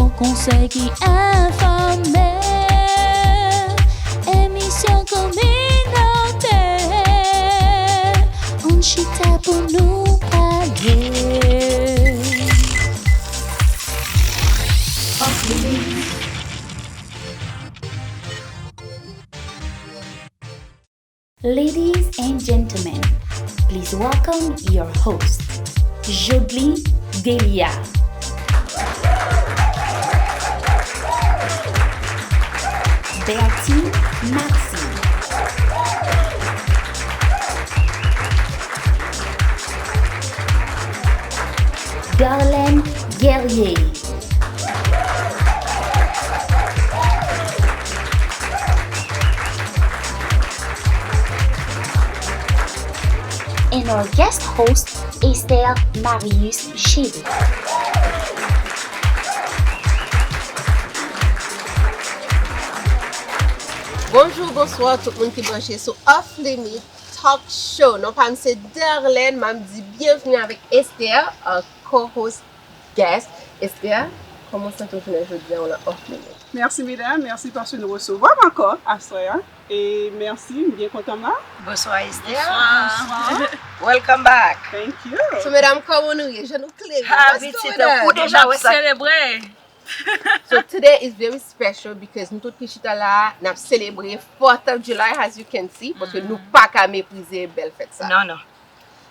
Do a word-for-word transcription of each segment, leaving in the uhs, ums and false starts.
Yon konsèy ki enfòme, emisyon kominotè, ann chita pou nou pale. Ladies and gentlemen, please welcome your host, Jodly Delia, Bertine Maxime, Darlene Guerrier, and our guest host, Esther Marius Chéry. Bonjou, bonswa tout moun ki branche sou Off Limit Talk Show. Non pa m se Darlene, m ap di byenvni avèk Esther, uh, co-host guest. Esther, kòman w santi w jounen jodi a, w nan Off Limit? Mèsi medam, mèsi paske nou resevwa m ankò aswè a. E mèsi, m byen kontan m la. Bonswa Esther. Bonswa. Welcome back. Thank you. So medam, kòman nou ye? Je nou klere. What's going on? Kou deja wè sa. Selebre. So today is very special because nou tout ki chita la, n ap selebre Fourth of July, as you can see, paske nou pa ka meprize bèl fèt sa. Non, non.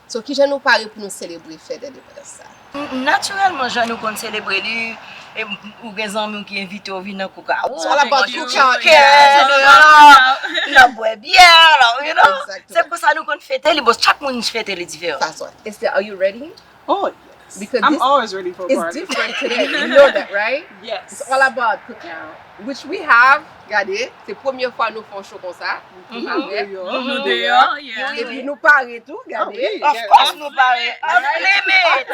So kijan nou pare pou nou selebre fèt endepandans sa? N-, natirèlman, jan nou konn selebre li, e, ou gen zanmi w ki envite w vin nan Cookout. It's all about Cookout, yeah. N ap bwè byè, you know. Exactly. Se konsa nou konn fete li, bon, chak moun fete li diferan. That's why. Esther, are you ready? Oh, yes. Because I'm always ready for a party. It's different today. You know that, right? Yes. It's all about Cookout, which we have, gade, se premye fwa nou fè yon show konsa. Nou deyò. Nou deyò, yeah. Epi nou pare tou, gade. Of course nou pare. Off limit.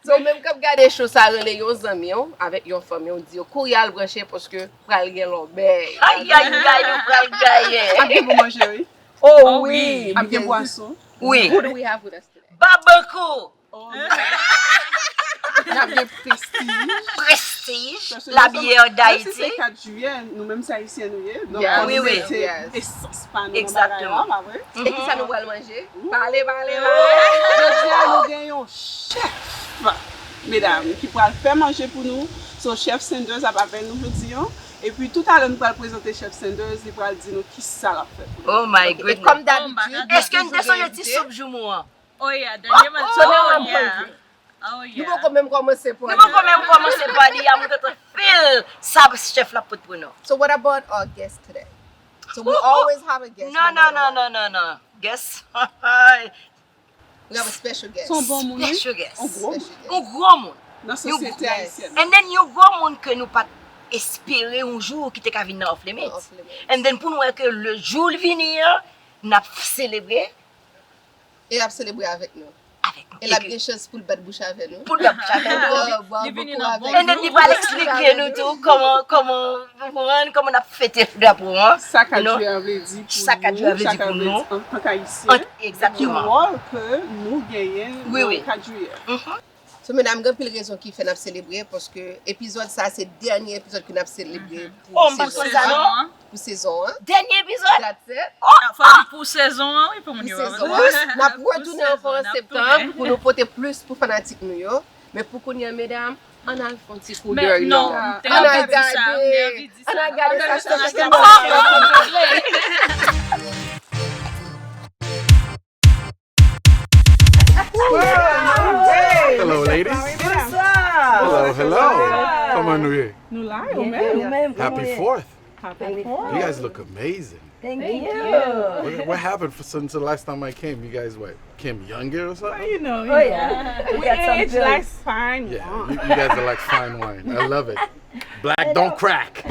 So menm k ap gade show sa, rele yon zanmi w avèk yon fanmi w, di yo kouri al branche paske pral gen lòbèy. Ay, ay, ay, nou pral gaye. Ap gen pou manje, wi. Oh wi. Ap gen bwason. Wi. Who do we have with us today? Babankou. Oh, n ap gen Prestige. Prestige, la bière d'Haïti. Paske nou sanble, menm si se kat jiyè, nou menm se ayisyen nou ye. Donk fò nou mete esans pa nou nan bagay la, pa vre? E kisa nou pral manje? Pale, pale, pale. Jodi a nou gen yon chèf, medam, ki pral fè manje pou nou. So chèf Sanders ap avè nou jodi a. Epi toutalè nou pral prezante chèf Sanders, li pral di nou kisa l ap fè pou nou. Oh my goodness. E kòm dabitid, èske n te sonje ti soup joumou an? Oh yeah, dènye manje. Oh yeah. Nou poko menm kòmanse pwadi. Nou poko menm kòmanse pwadi a, mwen gentan fil sa chèf la pot pou nou. So what about our guest today? So we always have a guest. No, no, no, no, no, no. Guest. We have a special guest. Se yon bon moun, wi. Special guest. Yon gwo moun. Yon gwo moun. Nan sosyete ayisyèn. And then yon gwo moun ke nou pa t espere yon jou ki te ka vin nan Off Limits. Off Limits. And then pou nou wè ke le jou l vini an, n ap selebre. E l ap selebre avèk nou. Avèk nou. E l ap gen chans pou l bat bouch avè nou. Pou l bat bouch avè nou. Bwè, bwè bokou avè nou. And then li pral eksplike nou tou kòman, kòman, kòman, kòman n ap fete drapo an. Sa kat jiyè a vle di pou nou, sa kat jiyè a vle di pou nou, antank ayisyen. Egzakteman. Ki wòl ke nou genyen nan kat jiyè a. So medam, gen anpil rezon ki fè n ap selebre, paske epizòd sa se dènye epizòd ke n ap selebre pou sezon an. Pou sezon an. Dènye epizòd? That's it. Fò di pou sezon an, wi, pou moun yo pa. N ap retounen ankò an septanm pou nou pote plis pou fanatik nou yo. Men pou kounye a, medam, ann al fè yon ti koudèy non. Ann al gade. Ann al gade sa chèf Sanders ap fè. Hello, ladies. Bonsoir. Hello, hello. Kòman nou ye? Nou la, ou menm? Happy fourth. Happy fourth. You guys look amazing. Thank you. What, what happened for, since the last time I came? You guys, what, came younger or something? Well, you know, you know. Oh, yeah. We got some age like fine wine. Yeah, you, you guys are like fine wine. I love it. Black don't crack.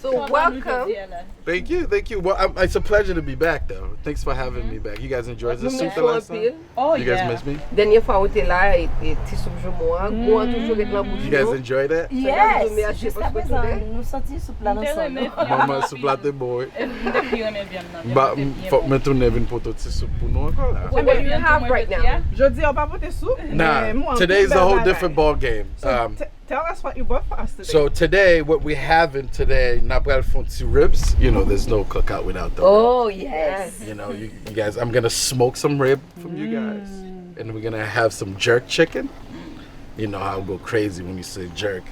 So, welcome. Thank you, thank you. Well, I'm, it's a pleasure to be back, though. Thanks for having me back. You guys enjoyed the soup the last time? Oh, you guys miss me? Dènye fwa ou te la, e, e, ti soup joumou an, gou an toujou ret nan bouch nou. You guys enjoy that? Yes, jiska prezan, nou santi soup la nan san nou. Manman, soup la te bon, wi. Ba, fòk mwen tounen vin pote ti soup pou nou ankò la. So what do you have right now? Jodi a, w pa pote soup? Nah, today is a whole different ball game. So, um, t- tell us what you bought for us today. So today, what we having today, n ap pral fè yon ti ribs. You know, there's no cookout without the ribs. Oh, yes. You know, you, you guys, I'm gonna smoke some rib from you guys. And we're gonna have some jerk chicken. You know, I'll go crazy when you say jerk.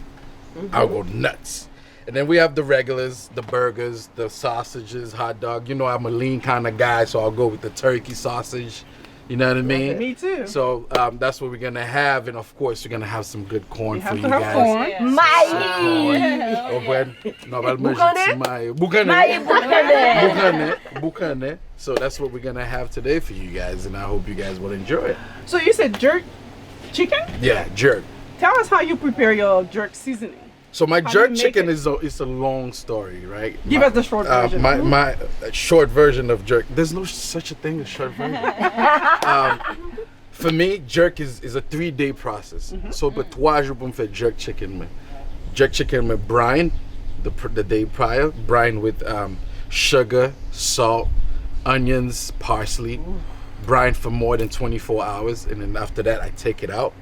I'll go nuts. And then we have the regulars, the burgers, the sausages, hot dog. You know, I'm a lean kind of guy, so I'll go with the turkey sausage. You know what I mean? Me too. So, um, that's what we're gonna have, and of course, we're gonna have some good corn for you guys. Mayi! Ou konprann? Nou pral manje ti mayi. Boukannen. Mayi boukannen. Boukannen. Boukannen. So that's what we're gonna have today for you guys, and I hope you guys will enjoy it. So you said jerk chicken? Yeah, jerk. Tell us how you prepare your jerk seasoning. So my jerk chicken is a, it's a long story, right? Give us the short version. My, my, uh, short version of jerk. There's no such a thing as short version. Um, for me, jerk is, is a three-day process. So, but twa jou pou m fè jerk chicken mwen. Jerk chicken mwen brine the, pr- the day prior, brine with, um, sugar, salt, onions, parsley. Brine for more than twenty-four hours, and then after that, I take it out.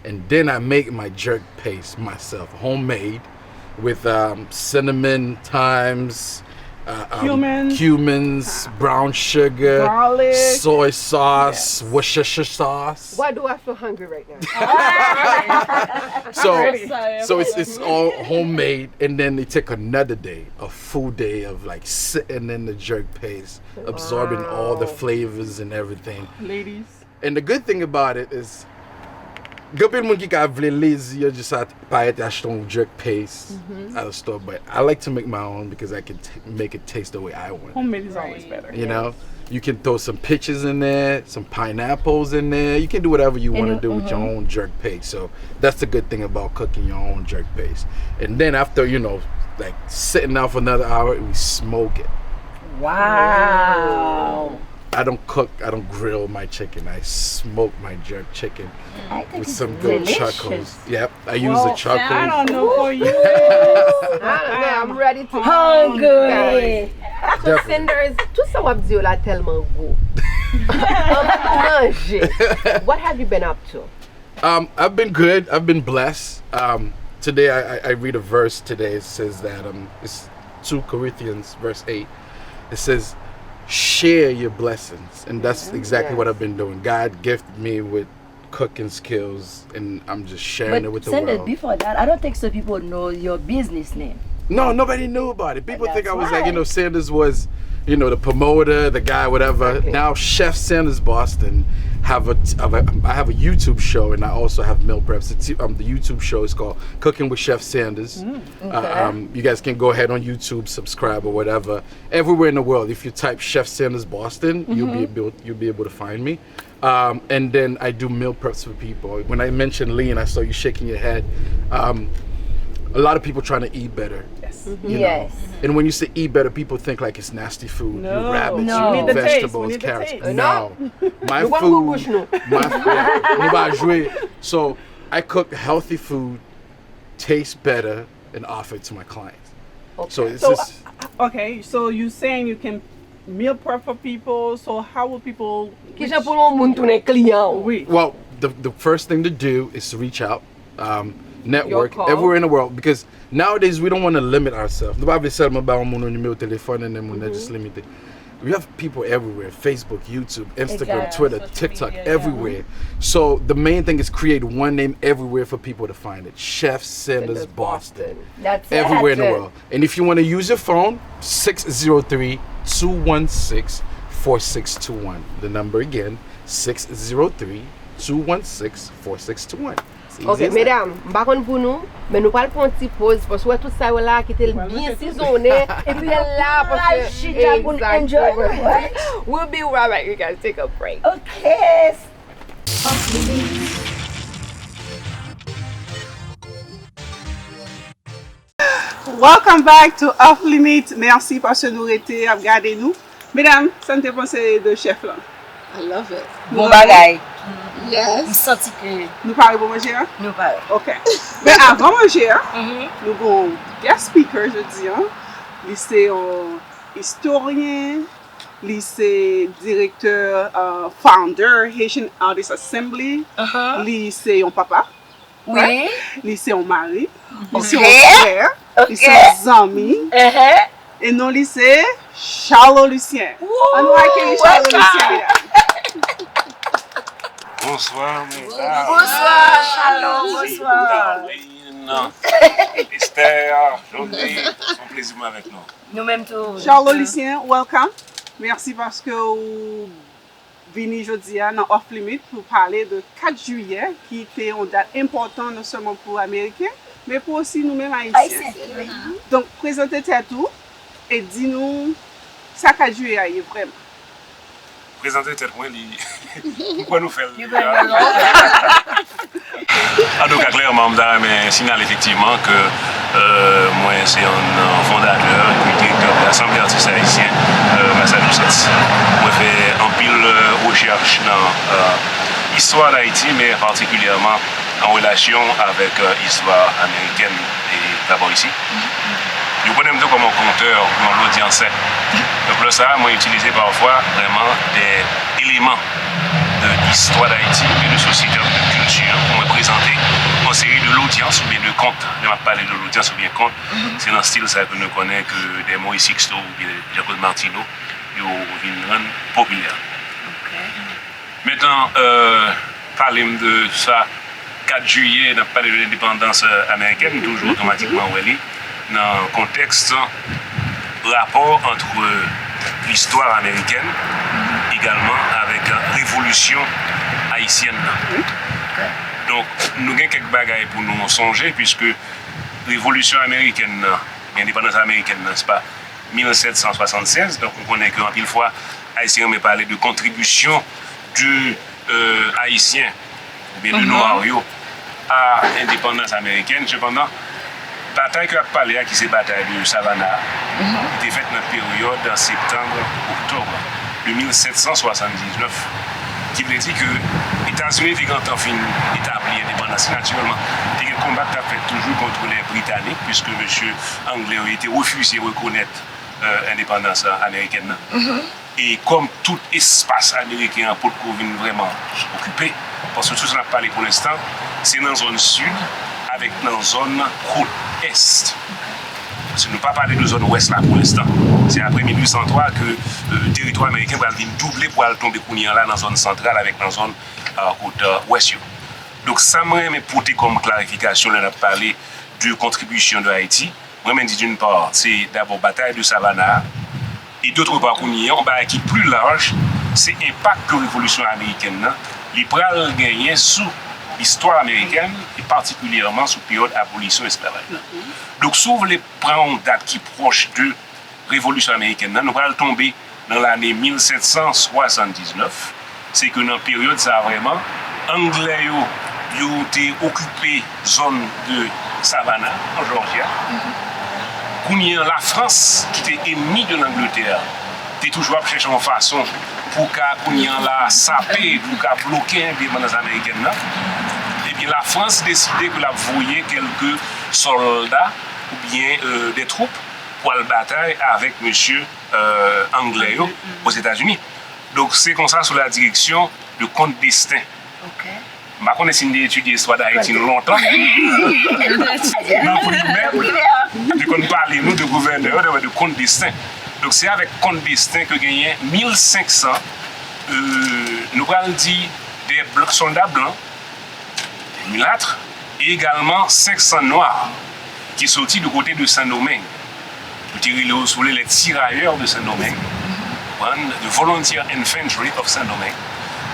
And then I make my jerk paste myself, homemade, with, um, cinnamon, thymes, uh, um, cumins, brown sugar, garlic, soy sauce, Worcestershire sauce. Why do I feel hungry right now? So, so it's, it's all homemade, and then it take another day, a full day of, like, sitting in the jerk paste, absorbing all the flavors and everything. Ladies. And the good thing about it is, gen anpil moun ki ka vle lezi, yo just at, parèt achte yon jerk paste at the store, but I like to make my own because I can t- make it taste the way I want. Homemade is always better. You know, you can throw some peaches in there, some pineapples in there. You can do whatever you want to do with your own jerk paste. So that's the good thing about cooking your own jerk paste. And then after, you know, like, sitting out for another hour, we smoke it. Wow. I don't cook, I don't grill my chicken. I smoke my jerk chicken with some good charcoal. Yep, I use the charcoal. I don't know for you. I don't know. I'm ready to hungry. So, Sanders, tout sa w ap di yo la tèlman gou. Ann manje. What have you been up to? Um, I've been good. I've been blessed. Um, today I, I, I read a verse today. It says that, um, it's two Corinthians verse eight. It says, "Share your blessings," and that's exactly what I've been doing. God gifted me with cooking skills, and I'm just sharing it with the world. But Sanders, before that, I don't think so people know your business name. No, nobody knew about it. People think I was like, you know, Sanders was, you know, the promoter, the guy, whatever. Now, Chef Sanders Boston have a, have a, I have a YouTube show, and I also have meal preps. The, t- um, the YouTube show is called Cooking with Chef Sanders. Uh, um, you guys can go ahead on YouTube, subscribe or whatever. Everywhere in the world, if you type Chef Sanders Boston, you'll be able, you'll be able to find me. Um, and then I do meal preps for people. When I mentioned lean, I saw you shaking your head. Um, a lot of people trying to eat better. Yes. You know? Yes. And when you say eat better, people think like it's nasty food. No. You rabbits, no. You eat vegetables, carrots. No. My food, my food, nou pa jwe. So I cook healthy food, taste better, and offer it to my clients. Okay. So it's so, just uh, okay, so you saying you can meal prep for people, so how will people Kijan pou yon moun tounen kliyan ou? Oui. Well, the, the first thing to do is to reach out, um, network everywhere in the world, because nowadays we don't want to limit ourselves. Nou pa vle sèlman ba yon moun yon nimewo telefòn and then moun nan just limite. We have people everywhere, Facebook, YouTube, Instagram, Twitter, TikTok, everywhere. So the main thing is create one name everywhere for people to find it. Chef Sanders Boston. That's it. Everywhere in the world. And if you want to use your phone, six zero three, two one six, four six two one. The number again, six zero three, two one six, four six two one. Ok, medam, m pa konn pou nou, men nou pral pran yon ti poz, paske w wè tout sa yo la, kite l byen sizonnen, epi l la, paske chita pou n enjoy. We'll be right back, you guys. Take a break. Ok. Welcome back to Off Limit. Mèsi paske nou rete ap gade nou. Medam, sa n te panse de chèf lan? I love it. Bon bagay. Yes. M santi ke Nou pare pou manje a? Nou pare. Ok. Men avan manje a, nou gen yon guest speaker jodi a. Li se yon istoryen, li se direktè, uh, founder Haitian Artists Assembly, li se yon papa, Wi. Li se yon mari, li se Ok. yon frè, li se Ok. yon zanmi, Ehe. e non li se Charlot Lucien. Ann nou akeyi Charlot Lucien, medam. Bonsoir, mesdames. Bonsoir, Charlot. Bonsoir. Darline, Esther, Johnny, se yon plezi pou mwen avèk nou. Nou menm tou. Charlot Lucien, welcome. Mèsi paske ou vini jodi a nan Off Limit pou pale de kat jiyè, ki te yon dat enpòtan non sèlman pou Ameriken, men pou osi nou menm Ayisyen. Ayisyen. Donk, prezante tèt ou e di nou sa kat jiyè a ye vrèman. Prezante tèt mwen, li, m kwè nou fè l Li fè deja. l lontan. Antouka, klèman, m ta renmen siyale efektivman ke euh, mwen se yon euh, fondatè epi direktè de Asanble Atis Ayisyen euh, Massachusetts. Mwen fè anpil euh, rechèch nan euh, istwa Dayiti, men patikilyèman an relasyon avèk euh, istwa amerikèn e dabò isi. Yo konnen m tou kòm yon kontè, yon lodyansè. Donk, lè sa a, mwen itilize pafwa vrèman de eleman de istwa Dayiti e de sosyete, de kilti pou mwen prezante yon seri de lodyans oubyen de kont. Lè m ap pale de lodyans oubyen kont, se nan stil sa ke nou konnen ke de Maurice Sixto oubyen Jean-Claude Martineau yo vin rann popilè. Mentnan, euh, pale m de sa, kat jiyè, n ap pale de lendepandans euh, amerikèn, nou toujou otomatikman wè li nan kontèks rapò ant listwa amerikèn egalman avèk revolisyon ayisyèn nan. Donk, nou gen kèk bagay pou nou sonje, piske revolisyon amerikèn nan, endepandans amerikèn nan, se pa mil sèt san swasannsèz, donk nou konnen ke anpil fwa, Ayisyen renmen pale de kontribisyon de euh, Ayisyen oubyen de Nwa yo a endepandans amerikèn. Sepandan, batay ke ap pale a, ki se batay de Savannah a, li te fèt nan peryòd septanm, oktòb de mil sèt san swasann diznèf, ki vle di ke Etazini te gentan fin etabli endepandans li natirèlman. Te gen konba k t ap fèt toujou kont lè Britanik, piske mesye anglè yo te refize rekonèt euh, endepandans euh, amerikèn nan. E kòm tout espas ameriken an potko vin vrèman okipe, paske tout sa n ap pale pou lenstan, se nan zòn sid avèk nan zòn kot ès. Paske nou pa pale de zòn wès la pou lenstan. Se apre mil uit san twa ke euh, teritwa ameriken pral vin double pou al tonbe kounye a la nan zòn santral avèk nan zòn euh, kot euh, wès yo. Donk sa mwen renmen pote kòm klarifikasyon lè n ap pale de kontribisyon de Ayiti, mwen renmen di d'une part, se dabò batay de Savannah a, e d'autre part kounye a, yon bagay ki pli laj, se enpak ke revolisyon amerikèn nan, li pral genyen sou listwa amerikèn, e patikilyèman sou peryòd abolisyon esklavaj la. Donk, si w vle pran yon dat ki pwòch de revolisyon amerikèn nan, nou pral tonbe nan lane mil sèt san swasann diznèf, se ke nan peryòd sa a vrèman, anglè yo, yo te okipe zòn de Savannah, an Jòji a. Kounye a, Lafrans, ki te enmi de Langletè, te toujou ap chèche yon fason pou ka, kounye a la, sape, pou ka bloke endepandans amerikèn nan. Ebyen, Lafrans deside ke l ap voye kèlke sòlda oubyen euh, de twoup pou al batay avèk mesye euh, anglè yo Ozetazini. Donk, se konsa, sou la direksyon de Kont Destin. M pa konnen si n te etidye istwa Dayiti lontan. Nan primè, yo te konn pale nou de gouvènè yo, de, de Kont Destin. Donk, se avèk Kont Destin ke genyen mil senk san, euh, nou pral di, de blan, sòlda blan, milat, e egalman senk san nwa ki soti du kote de Sendomeng. Yo te rele yo, si w vle, les tirailleurs de Saint-Domingue, konprann, the Volunteer Infantry of Saint-Domingue.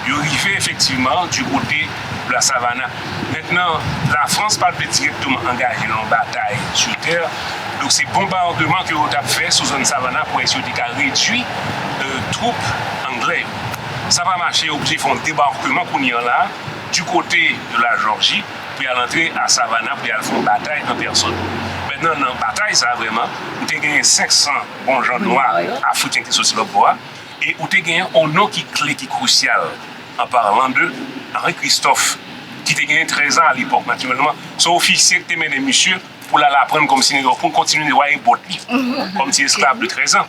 Yo rive efektivman du kote de la Savannah. Mentnan, Lafrans pa t vle dirèkteman angaje nan yon batay sou tè, donk se bonbademan ke yo t ap fè sou zòn Savannah pou wè si yo te ka redui euh, twoup anglè yo. Sa pa mache, yo oblije fè yon debakman kounye a la, du kote de la Jòji, pou y al antre a Savannah, pou y al fè yon batay an pèsòn. Men Nan, nan batay sa a vrèman, ou te genyen senk san bon jan nwa afriken ki soti lòt bò a, e ou te genyen yon non ki kle, ki krisyal, an palan de Henri Christophe, ki te genyen trèz an alepòk, natirèlman. Se yon ofisye ki te mennen misye pou l al aprann kòmsi, pou l kontinye netwaye bòt li, kòm ti esklav de trèz an.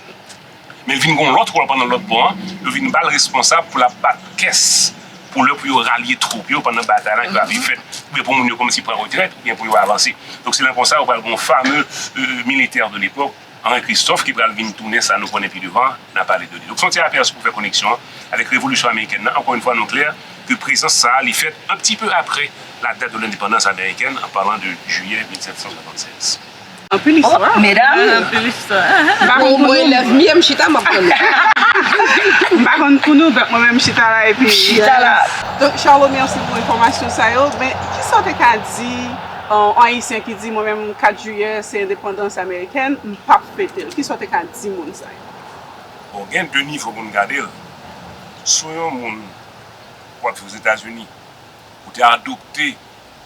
Men l vin gen yon lòt wòl pandan lòt bò an, yo vin ba l responsab pou l ap bat kès, pou lè pou yo ralye twoup yo pandan batay la ki va vin fèt, oubyen pou moun yo kòmsi pran retrèt, oubyen pou yo avanse. Donk se nan konsa ou pral gen yon fame militè de lepòk, Henri Christophe, ki pral vin tounen sa nou konnen pi devan, n a pale de li. Donk se yon ti apèsi pou fè koneksyon an avèk revolisyon amerikèn nan. Ankò yon fwa, nou klè ke prezans sa a, li fèt un petit peu après la date de l'indépendance américaine, en parlant de juillet mil sèt san swasannsèz. Anpil istwa. Medam, Anpil istwa. M pa konn pou nou. Elèv m ye, m chita, m ap konn. M pa konn pou nou, donk mwen menm m chita la epi. Chita la. Donk, Charlot, mèsi pou enfòmasyon sa yo. Men, kisa w te ka di an Ayisyen ki di, mwen menm, kat jiyè, se endepandans amerikèn, m p ap fete l? Kisa w te ka di moun sa yo? Bon, gen de nivo pou n gade l. Si w yon moun k ap viv Ozetazini, ou te adopte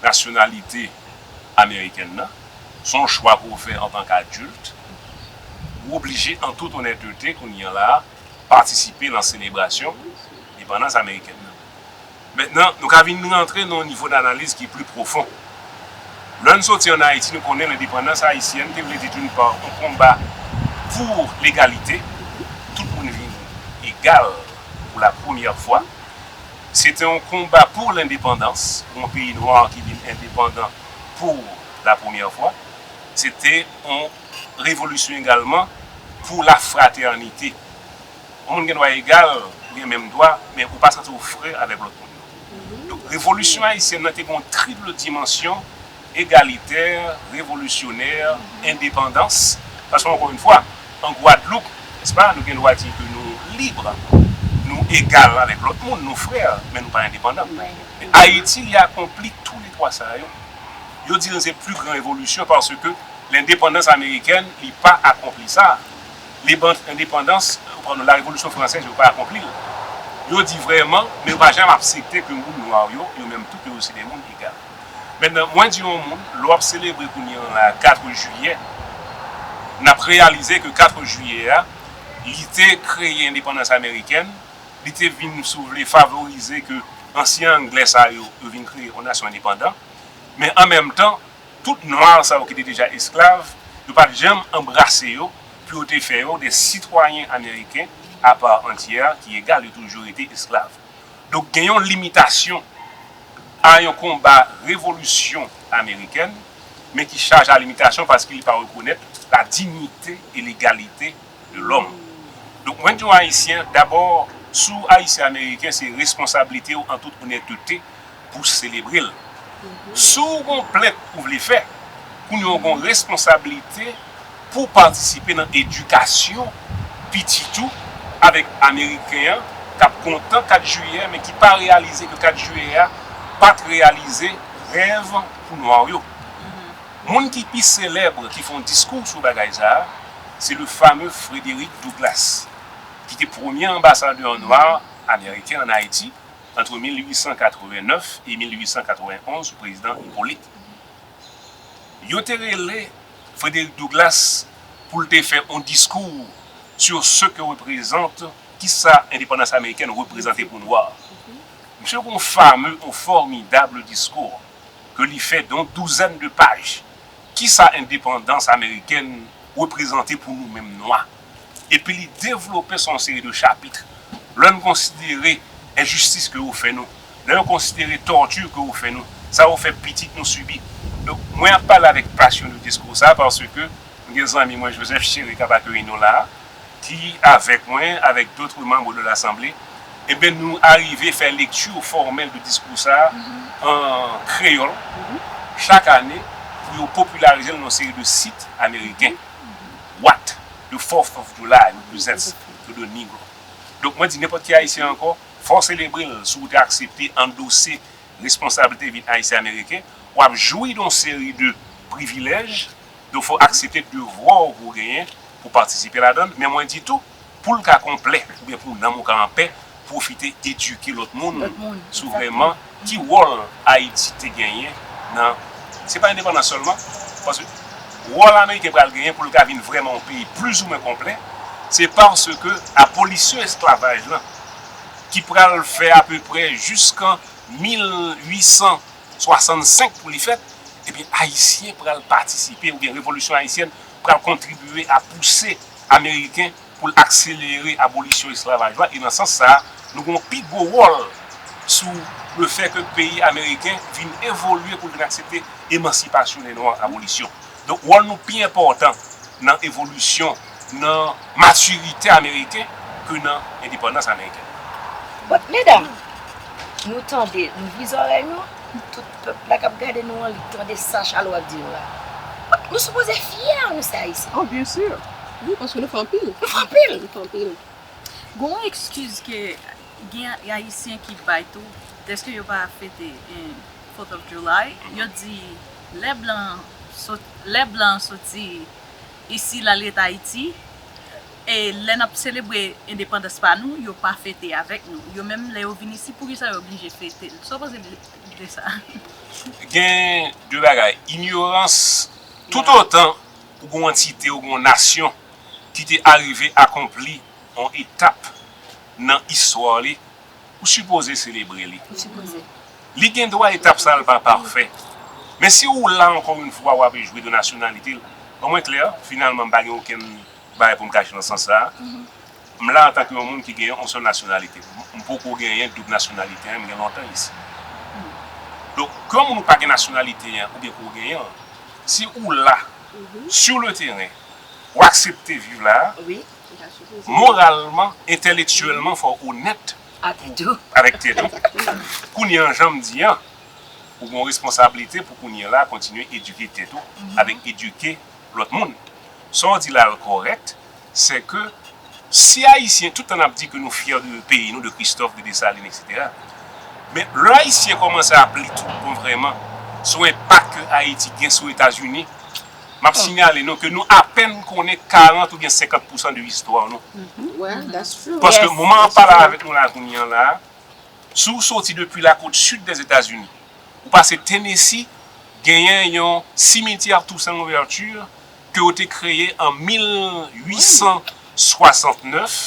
nasyonalite amerikèn nan, se yon chwa ke w fè antanke adilt, ou oblije, an tout onètete, kounye a la a, patisipe nan selebrasyon endepandans amerikèn nan. Mentnan, nou ka vin rantre nan yon nivo danaliz ki pli pwofon. Lè n soti ann Ayiti, nou konnen lendepandans ayisyèn te vle di, d'une part, yon konba pou legalite, tout moun vin egal pou la premyè fwa. Se te yon konba pou lendepandans, pou yon peyi nwa ki vin endepandan pou la premyè fwa. Se te yon revolisyon egalman pou la fratènite. Yon moun gen dwa egal, ou gen menm dwa, men ou pa santi w frè avèk lòt moun nan. Donk, revolisyon ayisyèn nan te gen yon triple dimansyon, egalitè, revolisyonè, endepandans. Paske, ankò yon fwa, an Gwadloup, nèspa, nou gen dwa di ke nou lib, nou egal avèk lòt moun, nou frè, men nou pa endepandan. Men Ayiti, li akonpli tou le twa sa yo. Yo di nou se pli gran revolisyon paske lendepandans amerikèn, li pa akonpli sa. Lendepandans, pardon, la revolisyon fransèz, yo pa akonpli l. Yo di vrèman, men yo pa janm aksepte ke moun nwa yo, yo menm tout, yo se de moun egal. Mentnan, mwen di yon moun, lè w ap selebre kounye a la kat jiyè, n ap reyalize ke kat jiyè a, li te kreye endepandans amerikèn, li te vin, si w vle, favorize ke ansyen Anglè sa yo, yo vin kreye yon nasyon endepandan. Men an menm tan, tout nwa sa yo ki te deja esklav, yo pa t janm anbrase yo pou yo te fè yo de sitwayen ameriken apa antyè ki egal, yo toujou rete esklav. Donk, gen yon limitasyon a yon konba revolisyon amerikèn, men ki chaje a limitasyon paske li pa rekonèt la dignité et l'égalité de l'homme. Donk, mwen di yon Ayisyen, dabò, si w Ayisyen Ameriken, se responsablite w an tout onètete pou w selebre l. Si w gon plent ou vle fè, kounye a w gon responsablite pou w patisipe nan edikasyon pitit ou avèk Ameriken an k ap kontan kat jiyè, men ki pa reyalize ke kat jiyè a pa t reyalize rèv pou nwa yo. Moun ki pi selèb ki fè yon diskou sou bagay sa a, se le fameux Frederick Douglass, ki te premye anbasadè nwa ameriken ann Ayiti entre mil uit san katrevennnèf e mil uit san katrevenonz sou prezidan Hyppolite. Yo te rele Frederick Douglass pou l te fè yon diskou sur ce que représente, kisa endepandans amerikèn reprezante pou nwa. Misye gon fame, yon fòmidab diskou ke li fè de yon douzèn de paj. Kisa endepandans amerikèn reprezante pou nou menm nwa? Epi li devlope sou yon seri de chapit. Lè n konsidere enjistis ke yo fè nou, lè yo konsidere tòti ke yo fè nou, sa yo fè pitit nou sibi. Donk, mwen ap pale avèk pasyon de diskou sa a paske m gen zanmi mwen, Joseph Chéré, k ap akeyi nou la a, ki avèk mwen, avec d'autres membres de l'Assemblée, ebyen, nou arive fè lekti fòmèl de diskou sa a an kreyòl chak ane pou yo popilarize l nan yon seri de sit ameriken. What? The Fourth of July represents to the Negro. Donk, mwen di nenpòt ki Ayisyen ankò, fò w selebre l si w te aksepte andose responsablite vin Ayisyen Ameriken, w ap jwi de yon seri de privilèj, donk fò w aksepte devwa w pou w genyen pou w patisipe ladan l. Men mwen di tou, pou l ka konplè, oubyen pou nanm ou ka anpè, pwofite edike lòt moun sou vrèman ki wòl Ayiti te genyen nan, se pa endepandans sèlman, paske Wòl ameriken pral genyen pou l ka vin vrèman yon peyi plizoumwen konplè, se paske abolisyon esklavaj lan, ki pral fè apeprè jiskan mil uit san swasannsenk pou li fèt, ebyen, Ayisyen pral patisipe, oubyen revolisyon ayisyèn pral kontribye a pouse Ameriken pou l akselere abolisyon esklavaj la. E nan sans sa a, nou gen yon pi gwo wòl sou lefè ke peyi ameriken vin evolye pou l vin aksepte emansipasyon nè nwa, abolisyon. Donk, wòl nou pi enpòtan nan evolisyon, nan matirite ameriken ke nan endepandans ameriken. But, medam, nou tande, nou vwi zòrèy nou, tout pèp la k ap gade nou an, li tande sa Charlot ap di nou la. But, nou sipoze fyè, nou se Ayisyen. Oh, byen si. Wi, paske nou fè anpil. Nou fè anpil. Nou fè anpil. Gon ekskiz ke gen Ayisyen ki bay tou, dèske yo pa fete en, Fourth of July, yo di lè blan sot, lè blan soti isi l al ret Ayiti, e lè n ap selebre endepandans pa nou, yo pa fete avèk nou. Yo menm, lè yo vin isi, poukisa yo oblije fete l? Sa w panse de, de sa? Gen de bagay. Inyorans, toutotan ou gen yon antite, ou gen yon nasyon ki te arive akonpli yon etap nan istwa li, ou sipoze selebre li. Ou sipoze. Li gen dwa etap sa a l pa pafè. Men si ou la ankò yon fwa w ap jwe de nasyonalite l, ban mwen klè, finalman m pa gen okenn bagay pou m kache nan sans sa a. M la antanke yon moun ki gen yon sèl nasyonalite. M poko genyen doub nasyonalite, m gen lontan isi. Donk, ke yon moun ou pa gen nasyonalite an, oubyen ke w genyen an, si ou la, sur le terrain, ou aksepte viv la, Wi. moralman, entèlektyèlman, fò w onèt Atè tou. avèk tèt ou. Kounye an, jan m di an, ou gen yon responsablite pou kounye an la kontinye edike tèt ou, avèk edike lòt moun. Sa w di la l kòrèk, se ke si Ayisyen, tout tan n ap di ke nou fyè de peyi nou, de Christophe, de Dessalines, etsetera, men lè Ayisyen kòmanse ap li tout bon vrèman sou enpak ke Ayiti gen sou Etazini, m ap sinyale nou ke nou apèn konnen karant oubyen senkant pousan de istwa nou. Well, that's true. Paske Yes, moman an that's pale true. Avèk nou la kounye an la, si w soti depi la côte sud des États-Unis, ou pase Tennessee, genyen yon simityè Toussaint Louverture ke yo te kreye an mil uit san swasantnèf,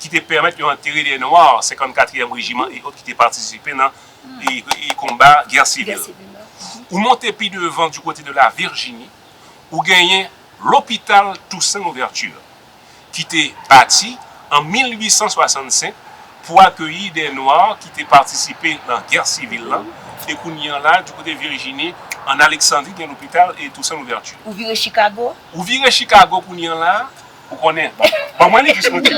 ki te pèmèt yo antere dè nwa, senkannkatriyèm rejiman e òt ki te patisipe nan e, e konba gè sivil. Ou monte pi devan du côté de la Virginie, ou genyen lopital Toussaint Louverture, ki te bati an mil uit san swasannsenk pou akeyi dè nwa ki te patisipe nan gè sivil la. E kounye an la, du côté Virginie, an Alexandrie, gen lopital e Toussaint Louverture. Ou vire Chicago. Ou vire Chicago kounye an la, ou konnen. Bon, ban mwen li jis mwen di.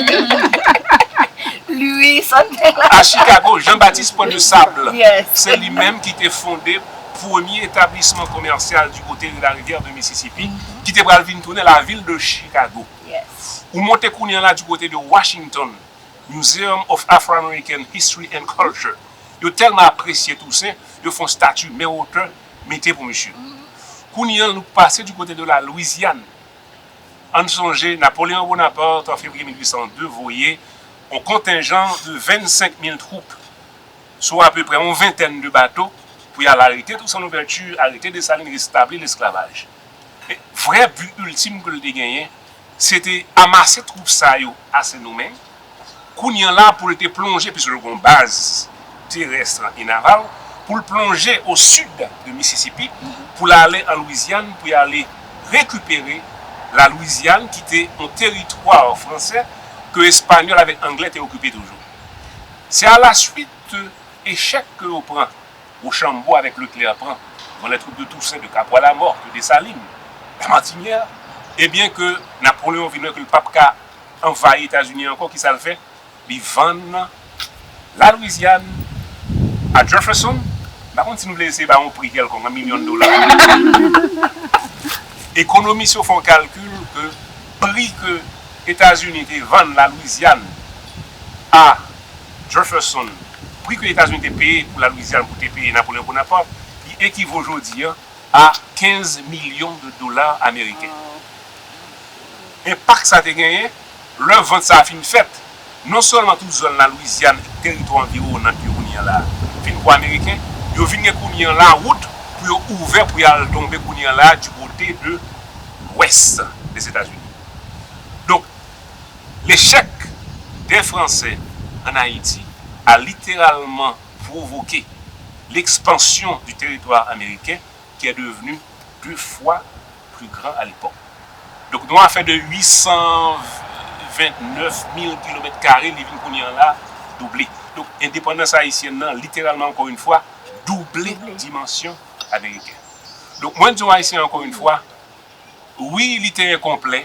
Louis, something like À Chicago, Jean-Baptiste Point de Sable. Yes. Se li menm ki te fonde premye etablisman komèsyal du côté de la rivière de Mississippi, ki te pral vin tounen la ville de Chicago. Yes. Ou monte kounye an la du côté de Washington, Museum of Afro-American History and Culture. Yo tèlman apresye Toussaint, yo fè yon stati men wotè mete pou misye. Kounye an, nou pase du côté de la Louisiane. Ann sonje, Napoléon Bonaparte, an fevriye mil uit san de, voye yon kontenjan de vennsenk mil twoup sou apeprè yon ventèn de bato pou y al arete Toussaint Louverture, arete Dessalines, restabli lesklavaj. Men vrè bi iltim ke l te genyen, se te amase twoup sa yo a Sendomeng, kounye an la pou l te plonje, piske l gen yon baz terès e naval, pou l plonje o sid de Mississippi, pou l ale an Louisiane, pou y ale rekipere la Louisiane, ki te yon teritwa fransè ke Espanyòl avèk Anglè te okipe toujou. Se a la suite echèk ke yo pran, Rochambeau avèk Leclerc pran, devant les troupes de Toussaint, de Capois-Lamort, de Dessalines, la Martinière, ebyen ke Napoléon vin wè ke l p ap ka anvayi Etazini ankò, kisa l fè? Li vann la Louisiane a Jefferson. M pa konn si nou vle eseye ba yon pri kèlkonk, an milyon dola. Ekonomis yo fè yon kalkil ke pri ke Etazini te vann la Louisiane a Jefferson, pri ke Etazini te peye pou la Louisiane pou te peye Napoléon Bonaparte, li ekivo jodi an a kenz milyon de dola ameriken. Enpak sa te genyen, lè vant sa a fin fèt, non sèlman tout zòn la Louisiane, teritwa anviwonan yo kounye an la, fin pou Ameriken, yo vin gen kounye an la wout pou yo ouvè pou y al tonbe kounye an la du côté de ouest des États-Unis. Donc, l'échec des Français en Haïti a littéralement provoqué l'expansion du territoire américain qui est devenu deux fois plus grand à l'époque. Donk, nou afè de uit san vennèf mil kilomèt kare, li vin kounye a la double. Donk, endepandans ayisyèn nan, literalman, encore une fois, double dimansyon ameriken. Donk, mwen di yon Ayisyen, encore une fois, wi, li te enkonplè,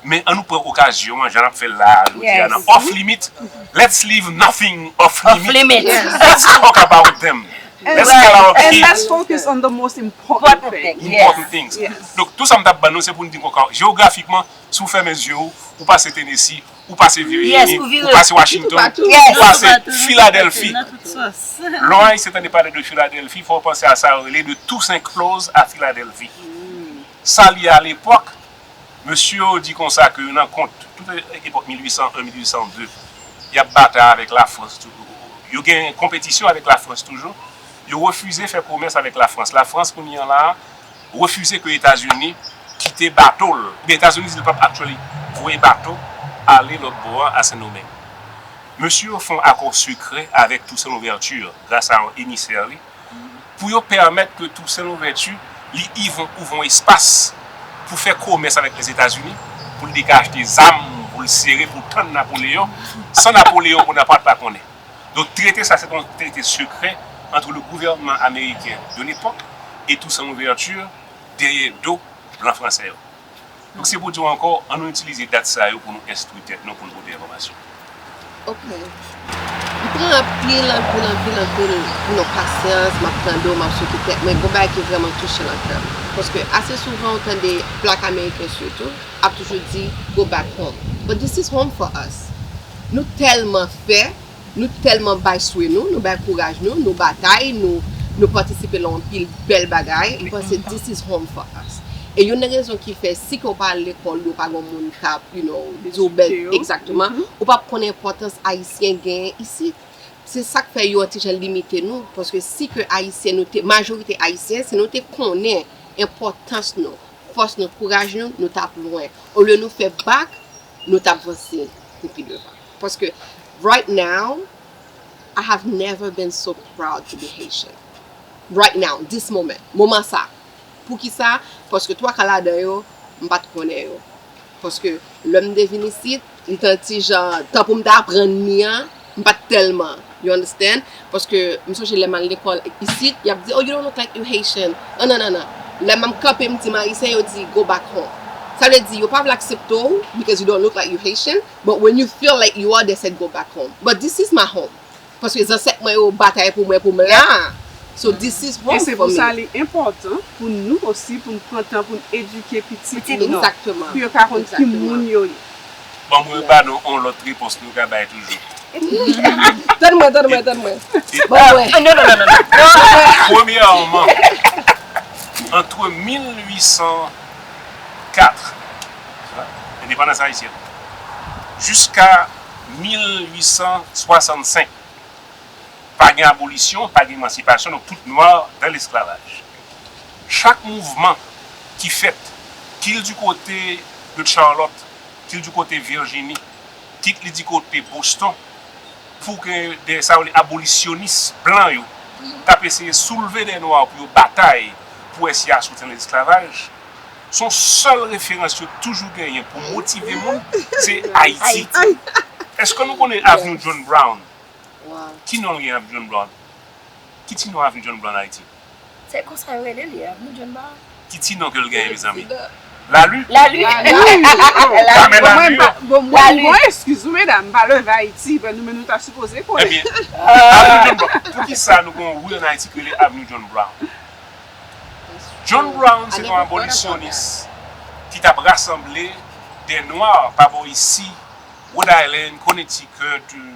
men ann nou pran okazyon an, jan n ap fè l la a, jodi a, nan off limit. Let's leave nothing off limit. Let's talk about them. Let's tell our kids. And let's focus on the most important things. Important things. Donk, tou sa m t ap ban nou, se pou n di konsa, jewografikman, si w fèmen zye w, ou pase Tennessee, ou pase Virginie, ou pase Washington, ou pase Philadelphie. Lè w Ayisyen tande pale de Philadelphie, fò w panse a sa yo rele de Toussaint Close à Philadelphie. Sa l ye alepòk, mesye yo di konsa ke nan kont, tout epòk mil uit san en, mil uit san de, y ap batay avèk Lafrans toujou. Yo gen konpetisyon avèk Lafrans toujou. Yo refize fè komès avèk Lafrans. Lafrans, kounye a la a, refize ke Etazini kite bato l. Oubyen Etazini di l p ap actually voye bato ale lòt bò an, a Sendomeng. Mesye yo fè yon akò sekrè avèk Toussaint Louverture, gras a yon emisè li, pou yo pèmèt ke Toussaint Louverture, li ivan, ouvè yon espas pou fè komès avèk Lèzetazini, pou l te ka achte zam, pou l sere, pou l tann Napoleyon, san Napoleyon Bonaparte pa konnen. Donk, trete sa, se te yon trete sekrè entre le gouvernement américain de l'époque et Toussaint Louverture dèyè do blan fransè yo. Donk, se pou di w ankò, ann nou itilize dat sa yo pou nou enstwi tèt nou, pou nou pote enfòmasyon. Ok. M pran anpil, anpil, anpil, anpil, you know, pasyans, m ap tande w, m ap souke tèt mwen. Gon bagay ki vrèman touche nan kè m. Paske ase souvan, ou tande Black American sitou, ap toujou di, "Go back home." But this is home for us. Nou tèlman fè, nou tèlman bay swe nou, nou bay kouraj nou, nou batay, nou, nou patisipe nan anpil bèl bagay. M panse this is home for us. E youn nan rezon ki fè, si ke w pa al lekòl, ou pa gen moun k ap, you know, di w bèl, egzakteman, ou p ap konn enpòtans Ayisyen genyen isit. Se sa k fè yo an ti jan limite nou, paske si ke Ayisyen nou te, majorite Ayisyen, si nou te konnen enpòtans nou, fòs nou, kouraj nou, nou t ap lwen. Olye nou fè bak, nou t ap vanse pou pi devan. Paske right now, I have never been so proud to be Haitian. Right now, this moment, moman sa. Poukisa? Paske twa ka ladan yo, m pa t konnen yo. Paske lè m te vin isit, m t an ti jan, tan pou m te aprann li an, m pa t tèlman. You understand? Paske m sonje lè m al lekòl isit, y ap di, "Oh, you don't look like you Haitian." Non, non, non, non. Lè m kanpe, m di m Ayisyen, yo di, "Go back home." Sa vle di, yo pa vle aksepte w because you don't look like you Haitian, but when you feel like you are, they said, "Go back home." But this is my home. Paske zansèt mwen yo batay pou mwen, pou m la. So this is home for me. E se pou sa li enpòtan pou nou osi, pou n pran tan pou n edike pitit nou, pou yo ka konn ki moun yo ye. Bon, mwen ba nou yon lòt repons nou ka bay toujou. Tann mwen, tann mwen, tann mwen. Bon, mwen. Non, non, non, non, non. Premyèman, entre mil uit san kat, endepandans ayisyèn, jiska mil uit san swasannsenk, pa gen abolisyon, pa gen emansipasyon, donk tout nwa dan lesklavaj. Chak mouvman ki fèt, kit li di kote de Charlotte, kit li di kote Virginie, kit li di kote Boston, pou ke de sa yo le abolisyonis blan yo t ap eseye soulve de nwa pou yo batay pou wè si y a soti nan lesklavaj, se yon sèl referans yo toujou genyen pou motive moun, se Ayiti. Èske nou konnen Avenue John Brown? Ki non l gen, Avenue John Brown? Ki ti non Avenue John Brown Ayiti? Se konsa yo rele li, Avenue John Brown. Ki ti non ke l genyen, mezanmi? Lalu? Lalu. Lalu. Bon, mwen, mwen, bon, mwen, mwen, eskize w, medam, m pa leve Ayiti, men nou, men nou ta sipoze konnen. Ebyen, Avenue John Brown. Poukisa nou gen yon ri ann Ayiti ki rele Avenue John Brown? John Brown se te yon abolisyonis ki t ap rasanble de nwa pa bò isi, Rhode Island, Connecticut, euh,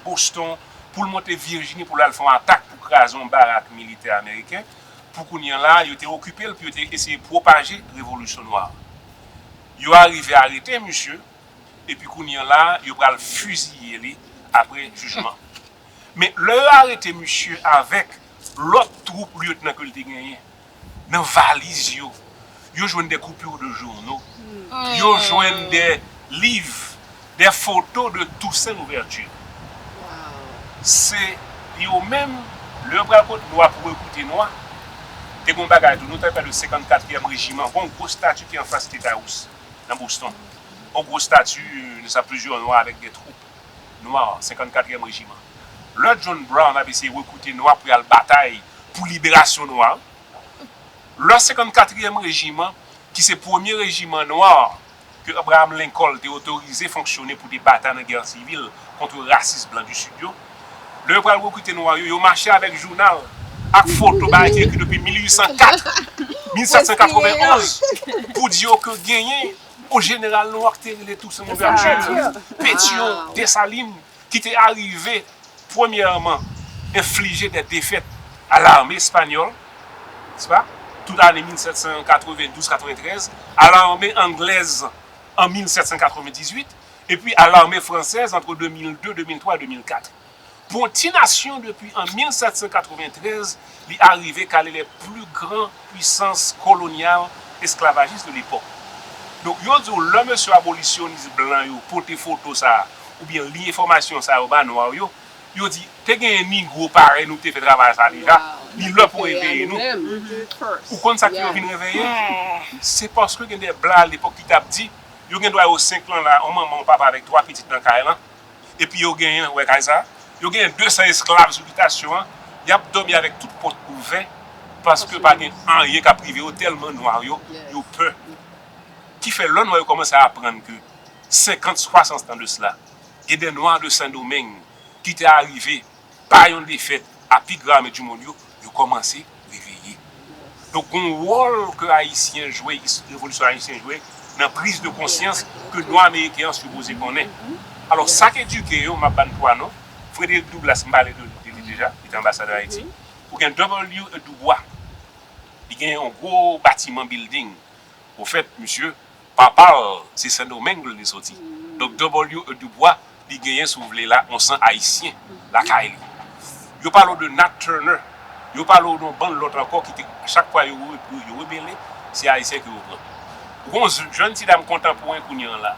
Boston, pou l monte Virginie pou l al fè yon atak pou kraze yon barak militè ameriken, pou kounye a la, yo te okipe l, pou yo te eseye pwopaje revolisyon nwa. Yo arive arete misye, epi kounye a la, yo pral fiziye li apre jijman. Men lè yo arete misye avèk lòt twoup lyetnan ke l te genyen nan valiz yo, Yo jwenn des coupures de journaux. Yo jwenn des livres, des photos de Toussaint Louverture. Se yo menm, lè yo pral kot nwa pou rekrite nwa, te gen yon bagay tou, nou te pale de senkannkatriyèm rejiman, gen yon gwo stati ki anfas State House, nan Boston. Yon gwo stati, euh, de sa, plizyè nwa avèk de twoup nwa, senkannkatriyèm rejiman. Lè John Brown ap eseye rekrite nwa pou y al batay pou liberasyon nwa, lè senkannkatriyèm rejiman, ki se premye rejiman nwa ke Abraham Lincoln te otorize fonksyone pou te batay nan gè sivil kont rasis blan di Sid yo, lè yo pral rekrite nwa yo, yo mache avèk jounal ak foto bagay ki ekri depi mil uit san kat, mil sèt san katrevenn onz, pou di yo ke genyen yon jeneral nwa ki te rele Toussaint Louverture, Pétion, Dessalines, ki te arive, premyèman, enflije de defèt a lame espanyòl, n'est-ce pas? Tout ane mil sèt san katrevenndous katreventrèz, a lame anglèz an mil sèt san katrevendizuit, epi a lame fransèz ant de mil de, de mil twa e de mil kat. Pou yon ti nasyon, depi an mil sèt san katreventrèz, li arive kale les plus grands puissances coloniales esclavagistes de l'époque. Donk, yo di w, lè mesye abolisyonis blan yo pote foto sa a, oubyen li enfòmasyon sa yo ba nwa yo, yo di, te genyen nigwo parèy nou ki te fè travay sa a deja, li lè pou reveye nou. Ou konn sa k fè yo vin reveye? Se paske gen de blan alepòk ki t ap di, yo gen dwa yo senk lan la, yon manman, yon papa avèk twa pitit nan kay lan, epi yo genyen, ou wè kay sa, yo genyen de san esklav sou bitasyon an, y ap dòmi avèk tout pòt ouvè, paske pa gen anyen k ap rive yo, tèlman nwa yo, yo pè. Ki fè lè nwa yo kòmanse aprann ke senkant, swasant tan de sila, gen de nwa de Sendomeng ki te arive pa yon defèt a pi gran ame di mond yo, yo kòmanse reveye. Donk, gon wòl ke Ayisyen jwe, is- revolisyon ayisyen jwe nan priz de konsyans ke nwa ameriken an sipoze konnen. Alò, sa k edike yo, m ap ba n twa non. Frederick Douglass, m pale de de li deja, li te anbasadè Ayiti. Ou gen W E Dubois, li gen yon gwo batiman, building. Ofèt, misye, papa l, se Sendomeng li soti. Donk, W E Dubois, li genyen, si w vle la, yon san ayisyen lakay li. Yo pale w de Nat Turner. Yo pale w de yon bann lòt ankò ki te, chak fwa yo, yo, yo rebele, se Ayisyen ke yo pran. Ou gon jèn ti dam kontanporen kounye an la.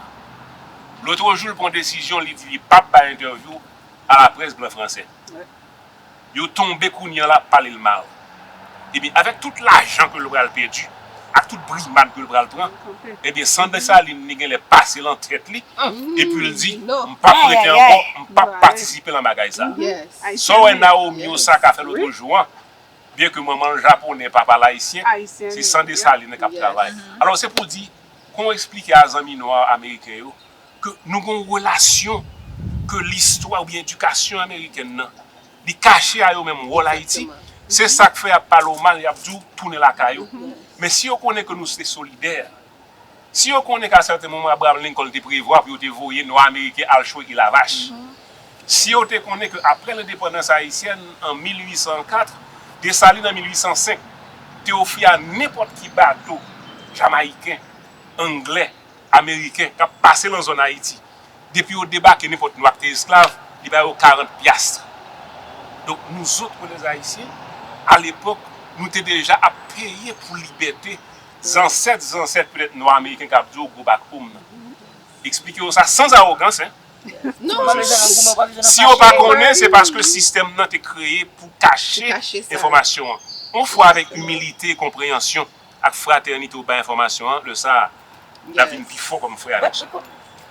Lòt jou, l pran desizyon, li di li p ap bay entèvyou a laprès blan fransè. Yo tonbe kounye an la ap pale l mal. Ebyen, avèk tout lajan ke l pral pèdi, ak tout brimad ke l pral pran, ebyen, san Desalin li genlè pase l an tèt li, epi l di, "M p ap prete ankò, m p ap patisipe nan bagay sa." Sa w wè Naomi Osaka fè lòt jou an, byen ke manman l japonè, papa l ayisyen, se san Desalin k ap travay. Alò, se pou di, kon eksplike a zanmi nwa ameriken yo, ke nou gen yon relasyon ke listwa oubyen edikasyon amerikèn nan, li kache a yo menm wòl Ayiti. Se sa k fè y ap pale w mal, y ap di w tounen lakay ou. Men si yo konnen ke nou se solidè, si yo konnen ke a sèten moman Abraham Lincoln te prevwa pou yo te voye nwa ameriken al chwe Ilavach, si yo te konnen ke apre lendepandans ayisyèn an mil uit san kat, Desalin an mil uit san senk te ofri a nenpòt ki bato jamayiken, anglè, ameriken k ap pase nan zòn Ayiti, depi yo debake, nenpòt nwa ki te esklav, li ba yo karant pyastr. Donk, nouzòt, lèzayisyen, alepòk, nou te deja ap peye pou libète zansèt, zansèt petèt nwa ameriken k ap di w gwo bak oum nan. Eksplike yo sa san awogans, en. Si yo pa konnen, se paske sistèm nan te kreye pou kache enfòmasyon an. Yon fwa avèk imilite, konpreyansyon, ak fratènite ou bay enfòmasyon an, lè sa a, n ap vin pi fò kòm frè avèk sè.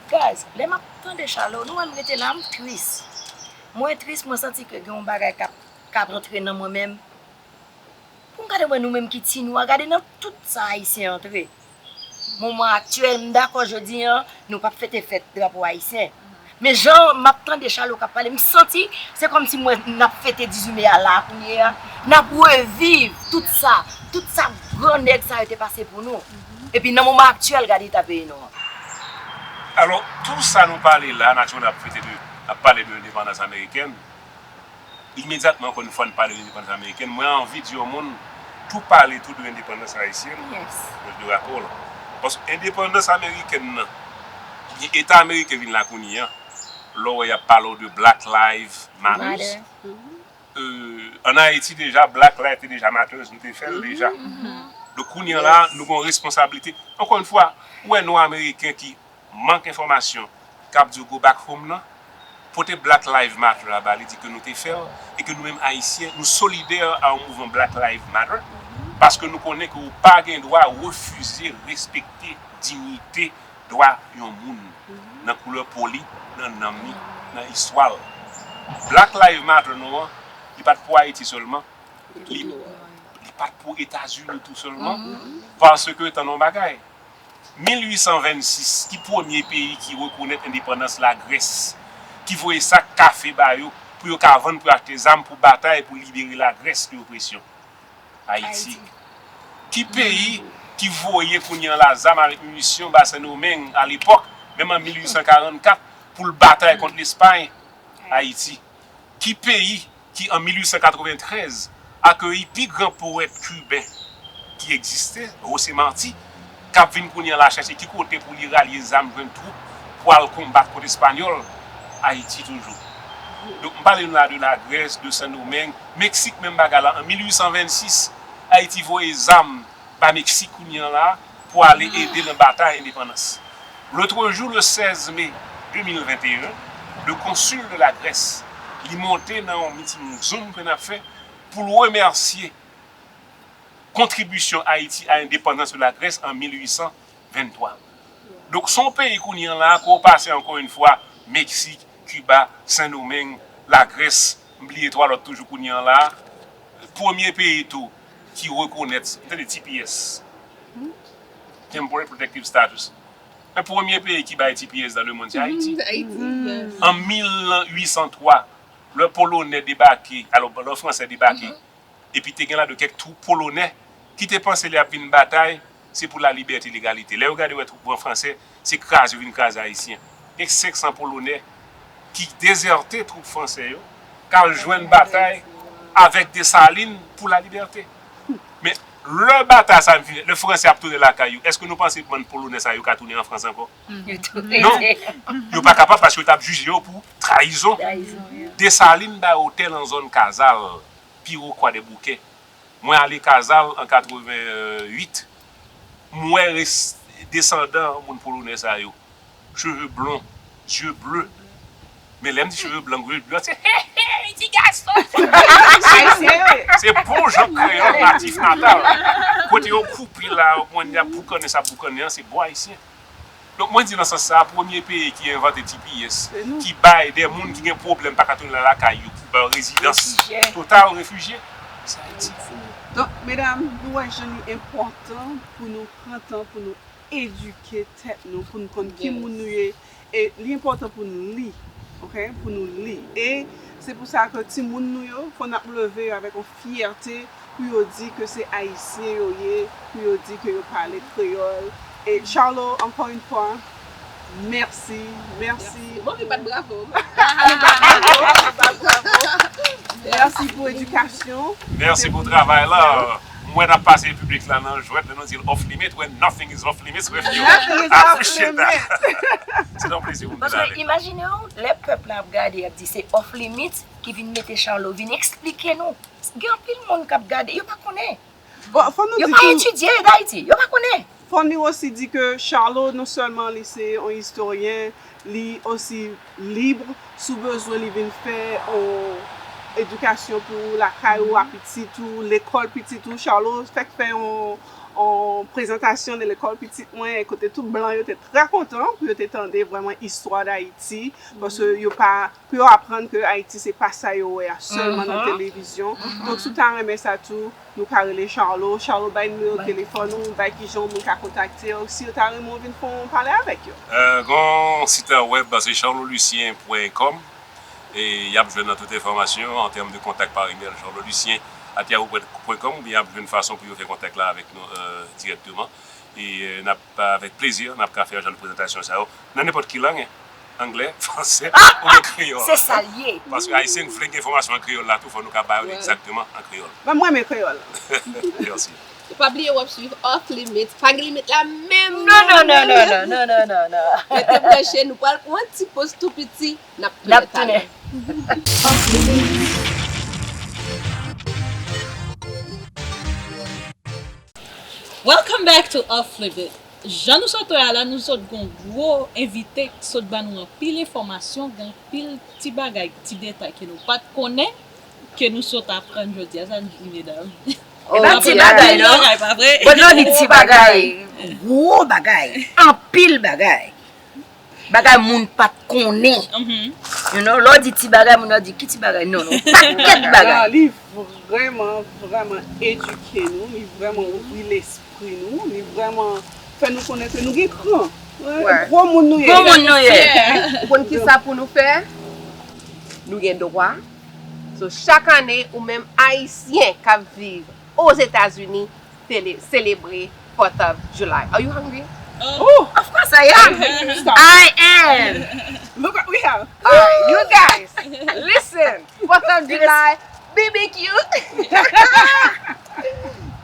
Guys, lè m ap tande Charlot, nou wè m rete la, m tris. Mwen tris, mwen santi ke gen yon bagay k ap, k ap antre nan mwen menm. Pou m gade mwen, nou menm ki ti nwa, gade nan tout sa Ayisyen antre. Moman aktyèl, m dakò jodi an, nou p ap fete fèt drapo ayisyen. Men jan m ap tande Charlot k ap pale, m santi se kòmsi mwen n ap fete dizuit me a la a kounye a. N ap reviv tout sa, tout sa gran nèg sa yo te pase pou nou. Epi nan moman aktyèl, gade eta peyi nou an. Alò, tou sa nou pale la, natirèlman n ap fete de, n ap pale de endepandans amerikèn. Imedyatman, ankò yon fwa, n pale de endepandans amerikèn, mwen anvi di yon moun tou pale tou de endepandans ayisyèn, de rapò la. Paske endepandans amerikèn nan, oubyen Eta ameriken vin la kounye a, lè w wè y ap pale w de Black Lives Matters, euh, ann Ayiti deja, Black Lives te deja Matters, nou te fè l deja. Donk, kounye a la, nou gen yon responsablite. Ankò yon fwa, ou wè nwa ameriken ki mank enfòmasyon, k ap di w go back home nan, pote Black Lives Matter la ba li, di ke nou te fè l, e ke nou menm Ayisyen, nou solidè a yon mouvman Black Lives Matter, paske nou konnen ke ou pa gen dwa refize respekte diyite, dwa yon moun nan koulè po li, nan nanm li, nan istwa l. Black Lives Matter nou an, li pa t pou Ayiti sèlman, li, li pa t pou Etazini tou sèlman, paske, tann yon bagay, mil uit san vennsis, ki premye peyi ki rekonèt endepandans Lagrès, ki voye sak kafe ba yo pou yo ka vann, pou yo achte zam, pou batay, pou libere Lagrès de opresyon? Ayiti. Ki peyi ki voye kounye a la zam avèk minisyon ba Sendomeng alepòk, menm an mil uit san karannkat, pou l batay kont Lespay? Ayiti. Ki peyi ki, an mil uit san katreventrèz, akeyi pi gran powèt kiben ki egziste, José Martí, k ap vin kounye a la chèche ki kote pou li ralye zam, jwenn twoup pou al konbat kont Espanyòl? Ayiti toujou. Donk, m pale nou la de Lagrès, de Sendomeng, Meksik, menm bagay la. An mil uit san vennsis, Ayiti voye zam ba Meksik kounye a la pou ale ede nan batay endepandans. L'autre jour, le seize mai deux mille vingt et un, le consul de la Grèce, li monte nan yon meeting Zoom ke n ap fè pou l remèsye kontribisyon Ayiti a endepandans de la Grèce an mil uit san venntwa. Donk, se yon peyi kounye a la, ke w pase ankò yon fwa, Meksik, Kiba, Sendomeng, Lagrès, m bliye twa lòt toujou kounye a la. Premye peyi tou ki rekonèt, tande, T P S, Temporary Protective Status. Men premye peyi ki bay T P S dans le monde, se Ayiti. An mil uit san twa, lè Polonè debake, alò, lè Fransè debake, epi te gen ladan kèk twoup Polonè ki te panse lè y ap vin batay, se pou lalibète, legalite. Lè yo gade, wè twoup blan fransè, se kraze yo vin kraze Ayisyen. Gen senk san Polonè ki dezète twoup fransè yo, k al jwenn batay avèk Desalin pou lalibète. Men, lè batay sa a vin fèt, lè Fransè ap tounen lakay yo, èske nou panse bann Polonè sa yo ka tounen an Frans ankò? Non. Yo pa kapab, paske yo t ap jije yo pou trayizon. Desalin bay otèl an zòn Kazal, Piro Kwadèboukè. Mwen ale Kazal an katreven uit. M wè res-, desandan moun Polonè sa yo. Cheve blon, zye ble. Men lè m di cheve blan, zye ble, se, he, he, ti gason. Se, se bon jan kreyòl natif natal. Kote yo koupe la, mwen di ap boukannen sa boukannen an, se bò ayisyen. Donk, mwen di nan sans sa, premye peyi ki envante T P S, ki bay de moun ki gen pwoblèm pa ka tounen lakay yo, ki ba yo rezidans total, refijye, se Ayiti. Donk, medam, nou wè jan li enpòtan pou nou pran tan pou nou edike tèt nou, pou n konn ki moun nou ye. E li enpòtan pou n li, oke? Pou nou li. E se pou sa ke timoun nou yo, fò n ap leve yo avèk yon fyète pou yo di ke se Ayisyen yo ye, pou yo di ke yo pale kreyòl. E Charlot, encore une fois, mèsi, mèsi. Mèsi. Bon, li bat bravo. Li bat bravo, li bat bravo. Mèsi pou edikasyon. Mèsi pou travay la. M wè n ap pase piblik la nan jwèt, lè nou di l off limit, when nothing is off limits with you. Nothing is off limits. I appreciate that. Se yon plezi pou m vin avèk nou. Paske imajine w, lè pèp la ap gade, y ap di se off limits ki vin mete Charlot, vin eksplike nou. Gen anpil moun k ap gade, yo pa konnen. Bon, fò nou di tou, yo pa etidye Dayiti, yo pa konnen. Fò nou osi di ke Charlot, non sèlman li se yon istoryen, li osi lib. Si w bezwen li vin fè yon edikasyon pou lakay ou a pitit ou, lekòl pitit ou, Charlot fèk fè yon, yon prezantasyon nan lekòl pitit mwen, kote tout blan yo te trè kontan pou yo te tande vrèman istwa Dayiti, paske yo pa, pou yo aprann ke Ayiti se pa sa yo wè a sèlman nan televizyon. Donk, si w ta renmen sa tou, nou ka rele Charlot. Charlot, bay nimewo telefòn ou, bay kijan yon moun ka kontakte w, si yo ta renmen w vin fè yon pale avèk yo. Euh, gen yon sit wèb, se charlotlucien point com, e y ap jwenn nan tout enfòmasyon an tèm de kontak par email, charlotlucien at yahoo point com, oubyen y ap jwenn fason pou yo fè kontak la avèk nou, euh, dirèkteman. E, euh, n ap, avèk plezi, n ap ka fè jan de prezantasyon sa yo nan nenpòt ki lang, anglè, fransè, oubyen kreyòl. Se sa l ye. Paske Ayisyen vle gen enfòmasyon an kreyòl la tou, fò nou ka ba yo li egzakteman an kreyòl. Mwen, mwen renmen kreyòl. Mèsi. E pa bliye w ap swiv Off Limits. Pa gen limit la menm non, non, non, non, non, non, non, non, non. Rete branche, nou pral pran yon ti poz tou piti, n ap tounen talè. N ap tounen. Off Limits. Welcome back to Off Limit. Jan nou sot wè a la, nou sot gon gwo envite ki sot ban nou anpil enfòmasyon, gen anpil ti bagay, ti detay ke nou pa t konnen, ke nou sot aprann jodi a, sa n di medam. E pa ti bagay, non. Bagay, pa vre? Bon, non, ni ti bagay, gwo bagay, anpil bagay. Bagay moun pa t konnen. You know, lè w di ti bagay, moun nan di, "Ki ti bagay?" Non, non, pakèt bagay. Non, li vrèman, vrèman edike nou, li vrèman ouvri lespri nou, li vrèman fè nou konnen ke nou gen kran. Gwo moun nou ye. Gwo moun nou ye. Ou konn ki sa pou nou fè? Nou gen dwa. So, chak ane, ou menm Ayisyen k ap viv Ozetazini, sele-, selebre Fourth of July. Are you hungry? Oh, of course I am. I am. Look what we have. All right, you guys, listen. Fourth of July, B B Q.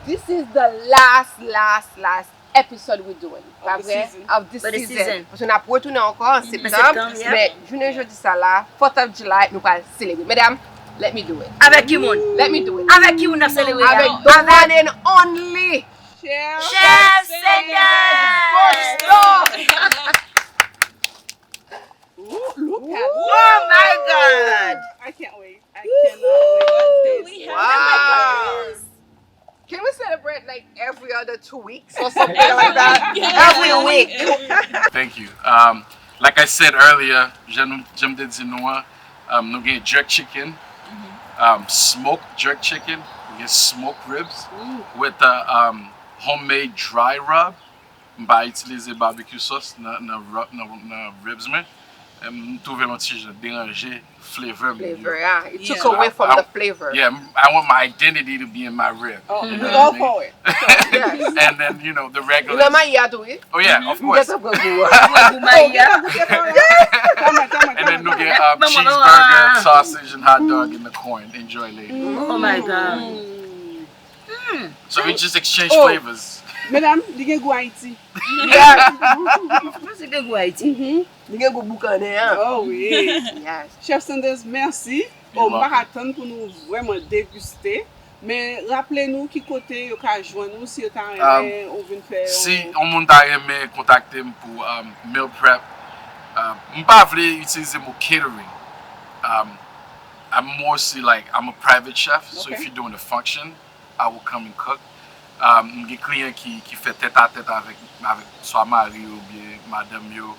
This is the last, last, last episode we doing. Pa vre? Of the season. Paske n ap retounen ankò an septanm, men jounen jodi sa la, Fourth of July, nou pral selebre. Medam, let me do it. Avèk ki moun? Let me do it. Avèk ki moun n ap selebre a? Avèk the one and only Chef Sanders. Chef Sanders. Boss Lord. Ooh, look at that. Oh my God. I can't wait. I cannot wait. What day is it? Wow. Can we celebrate like every other two weeks or something like that? Every week. Thank you. Um, like I said earlier, jan nou, jan m te di nou an, um, nou gen jerk chicken, um, smoked jerk chicken, nou gen smoked ribs with a, um, homemade dry rub. M pa itilize barbecue sauce nan, nan, ru-, nan, nan ribs mwen. M twouve l yon ti jan deranje flavor m. Flavor, yeah. It took away from the flavor. Yeah, m- I want my identity to be in my rib. Oh, you know what I mean? We all for it. Yes. And then, you know, the regular. Ou nan mayi a tou, wi? Oh, yeah, of course. M gentan pran gou a. Ou pran gou mayi a? And then nou gen, um, cheeseburger, sausage, and hot dog in the corn. Enjoy, lady. Oh my God. So we just exchange flavors. Medam, li gen gou Ayiti. Yeah. Of course li gen gou Ayiti. Li gen gou boukannen an. Oh wi. Yes. Chef Sanders, mèsi. Oh, m pa ka tann pou nou vrèman degiste. Men raple nou ki kote yo ka jwenn ou si yo ta renmen ou vin fè yon. Si yon moun ta renmen kontakte m pou, um, meal prep, um, m pa vle itilize mo catering. Um, I'm mostly like, I'm a private chef, so if you're doing a function, I will come and cook. Um, m gen kliyan ki, ki fè tèt a tèt avèk, avèk swa mari yo oubyen madanm yo.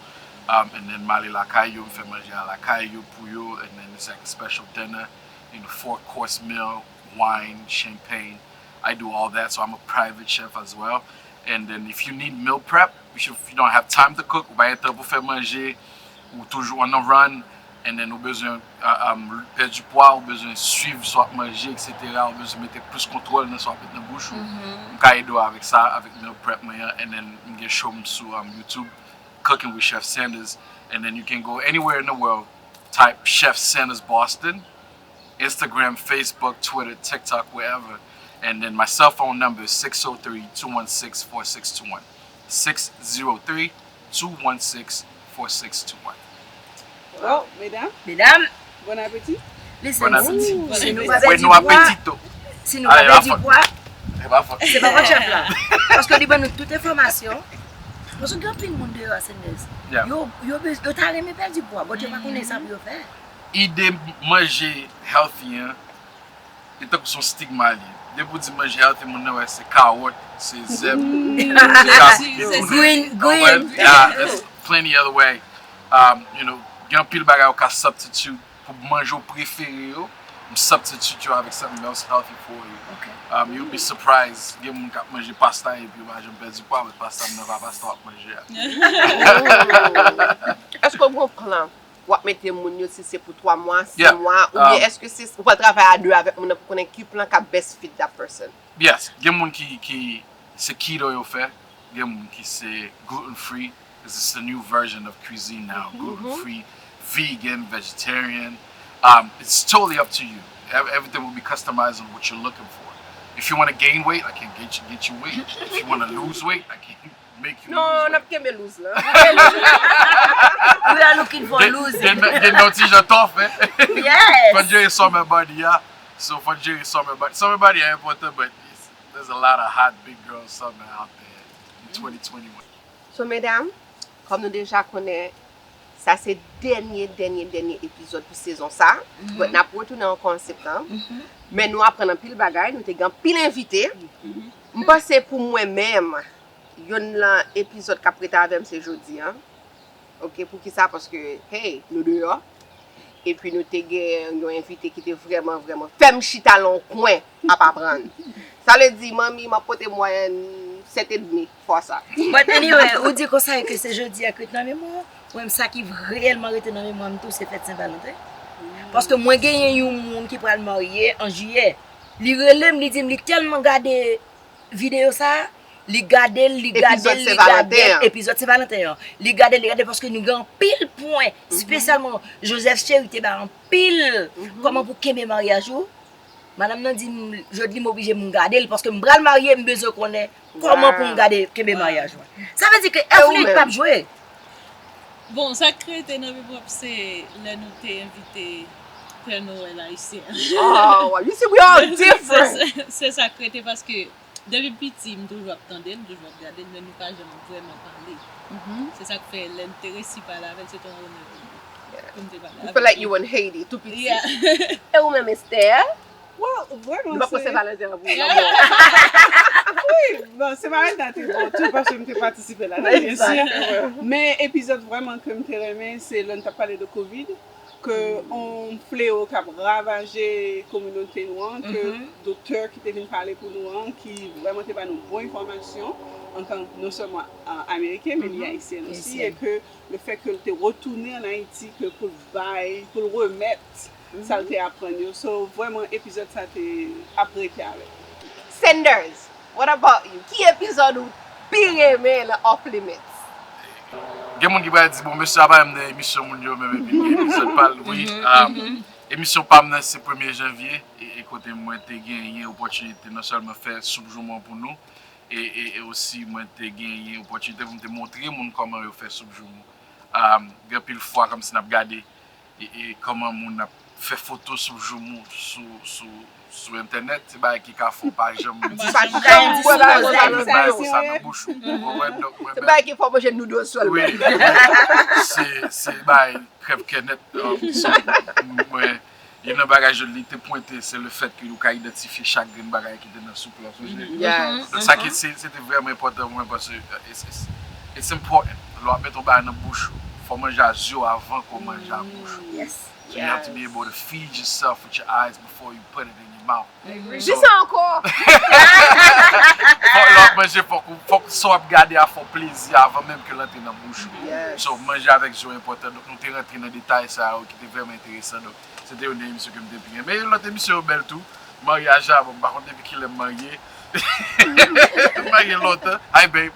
Um, and then m ale lakay yo, m fè manje a lakay yo pou yo, and then it's like a special dinner, you know, four course meal, wine, champagne. I do all that, so I'm a private chef as well. And then if you need meal prep, if you, if you don't have time to cook, ou pa gen tan pou fè manje, ou toujou on the run, and then ou bezwen, uh, um, pèdi pwa, ou bezwen swiv sa w ap manje, et cetera, ou bezwen mete plis kontwòl nan sa w ap met nan bouch ou, m ka ede w avèk sa, avèk meal prep mwen an, and then m gen show m sou, um, YouTube, Cooking with Chef Sanders, and then you can go anywhere in the world, type Chef Sanders Boston, Instagram, Facebook, Twitter, TikTok, wherever. And then my cell phone number is six oh three, two one six, four six two one. Six zero three, two one six, four six two one. Well, medam. Medam. Bon apeti. Listen, bon apeti. Si nou pa pèdi pwa, si nou pa pèdi pwa, se pa fòt chèf la. Paske li ban nou tout enfòmasyon. Paske gen anpil moun deyò a Sanders. Yo, yo, yo ta renmen pèdi pwa, but yo pa konnen sa pou yo fè. Ide manje healthy an, e tankou se yon stigma li ye. Depi w di manje healthy, moun nan wè se kawòt, se zèb, se green, green. Yeah, there's plenty other way. Um, you know, gen anpil bagay ou ka substitute pou manje w prefere yo. M substitute yo avèk something else healthy for you. Um, you'll be surprised. Gen moun k ap manje pasta epi yo pa janm pèdi pwa, but pasta m nan pa pasta w ap manje a. Èske w gen yon plan w ap mete moun yo, si se pou twa mwa, sis mwa, oubyen èske se, ou pral travay a de avèk moun nan pou konnen ki plan k ap best fit that person? Yes, gen moun ki, ki se keto yo fè, gen moun ki se gluten free. This is the new version of cuisine now. Gluten free, vegan, vegetarian. Um, it's totally up to you. Ev- Everything will be customized on what you're looking for. If you want to gain weight, I can get you, get you weight. If you want to lose weight, I can make you lose weight. Non, n ap kenbe lose la. We are looking for lose. Gen, gen, gen yon ti jan tough, eh? Yes. Fò jere summer body, yeah. So fò jere summer body. Summer body is important, but it's, the, There's a lot of hot big girl summer out there in twenty twenty-one. So medam, kòm nou deja konnen, sa se dènye dènye dènye epizòd pou sezon sa. But n ap retounen ankò an septanm. Men nou aprann anpil bagay, nou te gen anpil envite. M panse pou mwen menm, yonn nan epizòd k ap rete avè m se jodi a. Ok, poukisa? Paske, hey, nou deyò. Epi nou te gen yon envite ki te vrèman, vrèman fè m chita nan yon kwen ap aprann. Sa vle di, manmi, m ap pote mwayèn sèt edmi fwa sa. But anyway, ou di konsa ke se jodi a ki rete nan memwa w. Mwen, sa ki reyèlman rete nan memwa m tou, se fèt Sen Valanten. Paske mwen genyen yon moun ki pral marye an jiyè. Li rele m, li di m li tèlman gade videyo sa, li gade l, li gade l, li gade l, epizòd Sen Valanten an. Li gade l, li gade l, paske nou gen anpil pwen, espesyalman Joseph Chéry te bay anpil kòman pou kenbe maryaj ou. Madanm nan di m, jodi m oblije m gade l, paske m pral marye, m bezwen konnen kòman pou m gade kenbe maryaj mwen. Sa vle di ke F L A p ap jwe. Bon, sa k rete nan memwa m se lè nou te envite Pè Noël ayisyen. Oh, you see, we all different. Se sa k rete paske depi piti m toujou ap tande l, m toujou ap gade l, men nou pa janm vrèman pale. Se sa k fè lè m te resi pale avè l, se te yon onè pou mwen pou m te pale avè l. You feel like you in Haiti, tou piti. E ou menm, Esther? Well, vrèman, Nou pa pran Sen Valanten an pou yon Wi, bon, Sen Valanten te bon tou paske m te patisipe ladan, byen si. Men epizòd vrèman ke m te renmen, se lè n t ap pale de kovid, ke yon fleo k ap ravaje kominote nou an, ke doktè ki te vin pale pou nou an, ki vrèman te ba nou bon enfòmasyon, antan non sèlman ameriken, men li ayisyèn osi, e ke le fè ke l te retounen an Ayiti, ke pou l bay, pou l remèt sa l te aprann yo. So, vrèman, epizòd sa te ap rete avè m. Sanders, what about you? Ki epizòd ou pi renmen nan Off Limits? Gen moun ki pral di, bon, mesye a pa menm nan emisyon moun yo menm epi gen epizòd pa l. Wi, um, emisyon pa m nan se premye janvye, e, e kote mwen te genyen opòtinite non sèlman fè soup joumou an pou nou, e, e, e osi mwen te genyen opòtinite pou m te montre moun kòman yo fè soup joumou. Um, gen anpil fwa kòmsi n ap gade e, e kòman moun ap fè foto soup joumou sou, sou, sou entènèt, se bagay ki ka fè w pa janm Pa janm wè bagay konsa nan bagay tèt ou. Konsa nan bouch ou, ou konprann? Donk mwen Se bagay ki fè w manje noodles sèlman. Wi, se, se bagay krèvkè nèt. Um, so, mwen, youn nan bagay jodi li te pwente, se le fèt ke ou ka idantifye chak grenn bagay ki te nan soup la, sonje? Yes. Donk sa ki se, se te vrèman enpòtan pou mwen paske uh, it's, it's, it's important. Lè w ap mete yon bagay nan bouch ou, fò w manje a zye w avan ke w manje a bouch ou. Yes. So you have to be able to feed yourself with your eyes before you put it in your mouth. Di sa ankò. Fò lè w ap manje, fòk ou- fòk sa w ap gade a fè w plezi avan menm ke l antre nan bouch ou. Yes. So manje avèk zye w enpòtan. Donk nou te rantre nan detay sa yo ki te vrèman enteresan. Donk se te youn nan emisyon ke m te pi renmen. Men lòt emisyon yo bèl tou. Maryaj la, bon, m pa konn depi kilè m marye. M marye lontan. Hi babe.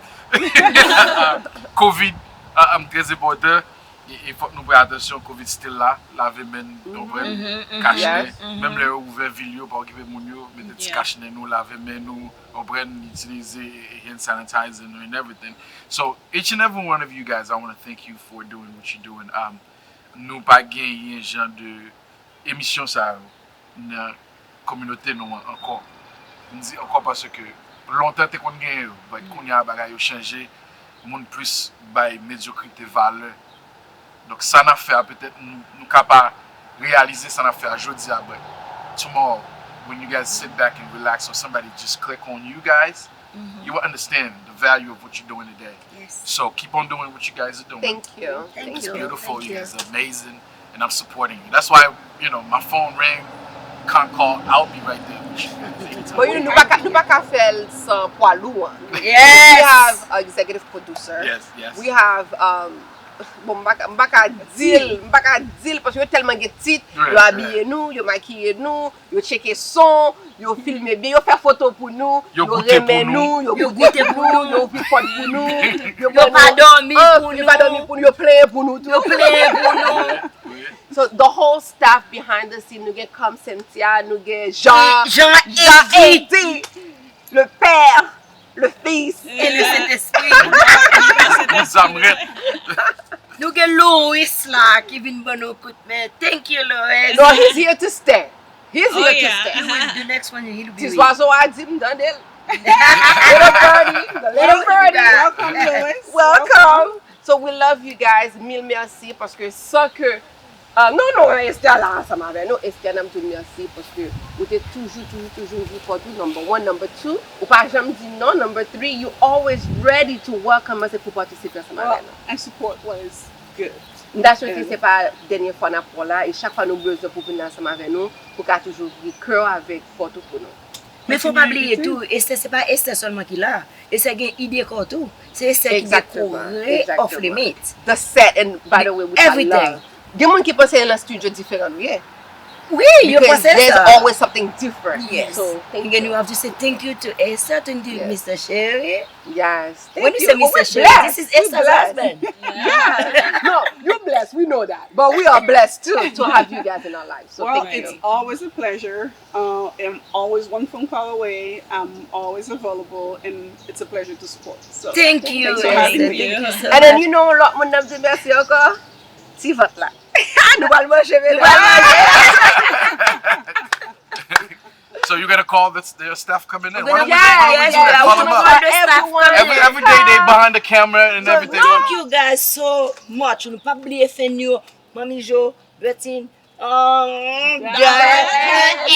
Covid, ah, ah, trè enpòtan. E, e fòk nou pran atansyon, Covid still la, lave men n, w konprann? Kach nen. Menm lè yo ouvè vil yo, pa okipe moun yo, mete ti kach nen nou, lave men nou, w konprann, itilize hand sanitizer nou and everything. So, each and every one of you guys, I want to thank you for doing what you're doing. Um, nou pa genyen jan de emisyon sa yo nan kominote nou an ankò. M di ankò paske lontan te konn genyen yo, but kounye a bagay yo chanje, moun plis bay medyokrite valè. Donk sa n ap fè a, petèt nou, nou ka pa reyalize sa n ap fè a jodi a, but tomorrow, when you guys sit back and relax or somebody just click on you guys, you will understand the value of what you're doing today. Yes. So keep on doing what you guys are doing. Thank you. Thank It's you. Beautiful. Thank You you. Guys are amazing, and I'm supporting you. That's why, you know, my phone rang, con call, I'll be right there with you guys anytime. Bon, nou pa ka, nou pa ka fè l san pwa lou an. We Yes. have uh, executive producer. Yes, yes. We have um, bon, m pa ka- m pa ka di l, m pa ka di l paske yo tèlman gen tit, Right, yo abiye nou, yo makiye nou, yo tcheke son, yo filme byen, yo fè foto pou nou, Yo yo goute renmen pou nou. Nou, yo goute pou nou, yo ouvri pòt pou nou, yo Yo pa dòmi Ah, pou yo pa nou. Dòmi pou nou, yo plenyen pou nou tou. Yo plenyen pou nou. So the whole staff behind the scene, nou gen Carm Cynthia, nou gen Jean, Jean Jean Eddy. Eddy, le père, le fils. E le Sentespri. Moun sa m ret. Nou gen Louis la ki vin ban nou kout men. Thank you, Louis. No, he's here to stay. He's Oh, here to yeah. stay. He will, the next one, he'll be Ti with. Zwazo a di m tande l. Little birdie, the little birdie. Welcome, Louis. Welcome. So we love you guys. Mil mèsi paske san ke uh, non non Esther la ansanm avè nou. Esther, n ap di w mèsi paske ou te toujou toujou toujou ouvri pòt ou, number one, number two, ou pa janm di non, number three, you always ready to welcome us pou patisipe ansanm avè nou. And support was good. M ta swete se pa dènye fwa n ap wè w la e chak fwa nou bezwen pou vin ansanm avè nou, pou ka toujou ouvri kè w avèk pòt ou pou nou. Men fò pa bliye tou, Esther se pa Esther sèlman ki la. Esther gen ide kò tou. Se Esther ki dekore off limit. The set and by the way, which I love. Gen moun ki panse nan studio diferan nou ye. Wi, yo panse sa. There's always something different. Yes. So, thank Again, you. You have to say thank you to Esther, thank you, Mister Sherry. Yes. When you say Mister Sherry, this is Esther's husband. No, you're blessed. We know that. But we are blessed too to have you guys in our life. So Well, thank you. It's always a pleasure. Uh, I'm always one phone call away. I'm always available, and it's a pleasure to support. So Thank you, thanks for having Esther. Me. Thank you so And then much. You know lòt moun n ap di mèsi ankò. Ti vant la. Nou pral manje men. So you're gonna call the, the staff coming in. We're gonna Why don't we call just, why don't we the just call them staff up? coming in. Every, every day they behind the camera and everything. Thank you guys so much. Nou pa bliye fan yo. Manmi Jo, Bertine, um,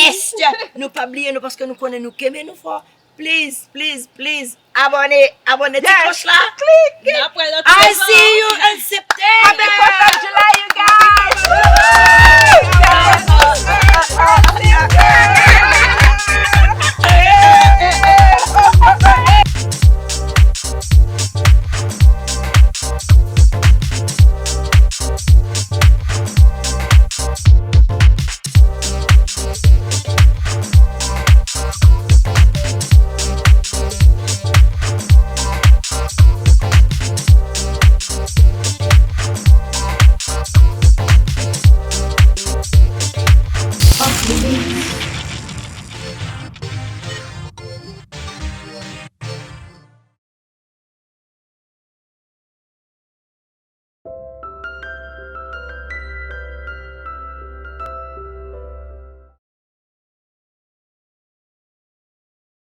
Esther. Nou pa bliye nou paske nou konnen nou kenbe nou fò. Please, please, please. Abòne, abòne ti kloch la. Click. I see you in September. Happy fourth of July,